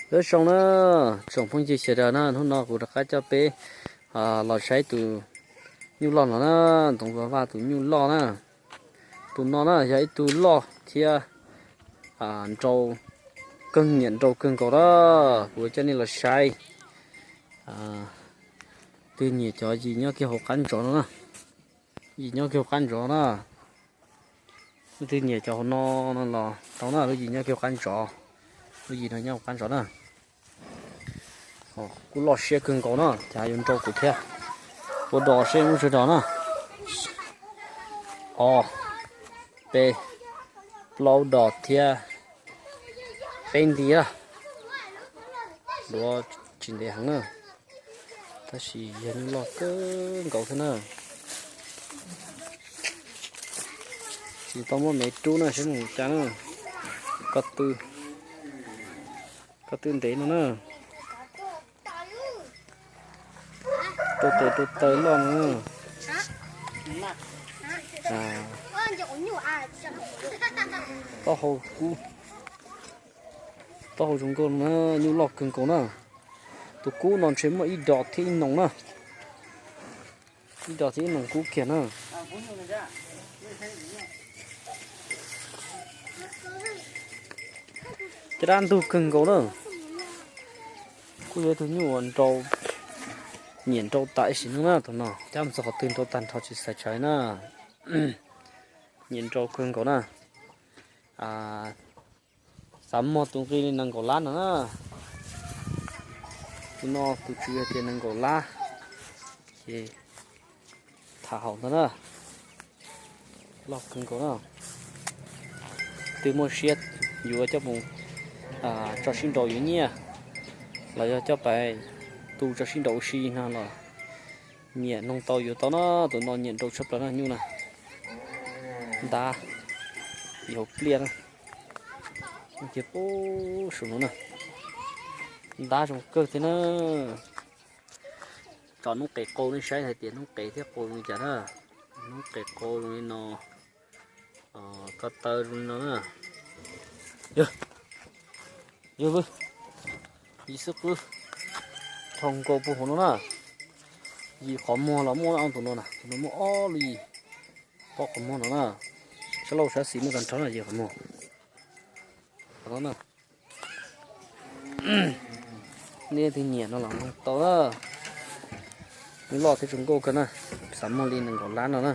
Nyob zoo na, tsoom phooj ywg sawv daws na, hnub no kuv rov qab coj peb los saib tus nyuj loj no na, ntoo vaj vaj tus nyuj loj na. Tus no na yog ib tug loj thiab nrau, kawg nyiam nrau kawg nkaus na. Kuv coj nej los saib, twg nyiam cov yim nyob kiag hauv qab ntsov no na. Yim nyob kiag hauv qab ntsov na. Leej twg nyiam cov hauv no no los tau na, lub yim nyob kiag hauv qab ntsov. Lub yim no nyob hauv qab ntsov na. Kuj loj siab kawg nkaus na, cas yuav nrau kuv thiab. Ua dos seb muaj tsawg dos na. Ob, peb, plaub dos thiab peb nti na. Duav tsis ntev heev na, tab sis yog nyuj loj kawg nkaus thiab na. Tsis tau muab me rub na, saib mus cas na. Ko tw, ko tw ntev no na. Rau tes rau taw loj no na. Taub hau kub, taub hau zoo nkauj na, nyuj loj kawg nkaus na. Tus kub no ntshe muaj ib dos thiab ib noos na. Ib dos thiab ib noos kub kiag na. Caj dab ntug kawg nkaus na. Kuj yog ib tug nyuj uas nrau, nyiam nrau tas ib sim neej na tus no, cab mus txog qhov twg nrau tag nrho tsis xav tsawv na. Nyiam nrau kawg nkaus na. Xav muag tus nqi li nees nkaum lab no na. Tus no tus tswv hais tias nees nkaum lab, ces tham haum ntag na. Loj kawg nkaus na. Twg muaj siab yuav coj mus tso sib nraus yuav nyiaj, los yog coj pais tu tso sib nraus ua si no los nyiam noog tau yuav tau na. Tus no nyiam nrau tshaj plaws na, nyuj na. Ntab ib hauv pliaj na. Cia pub saum no na. Ntab zoo kawg thiab na. Tso noob qes qau nej saib hais tias noob qes thiab qau zoo li cas na. Noob qes qau zoo li no, ko taw zoo li no na. Yog, yog, yim xwb qwb, dhau nkaus puag hauv no na. Yim qhov muag los muaj tus no na, tus no muaj ob lub yim, ob qhov muag no na. Sab laug sab xis muaj tag nrho na, yim qhov muag. Nej leej twg nyiam no los noog tau na. Nyuj loj thiab zoo nkauj kawg na. Xav muag li nees nkaum lab no na.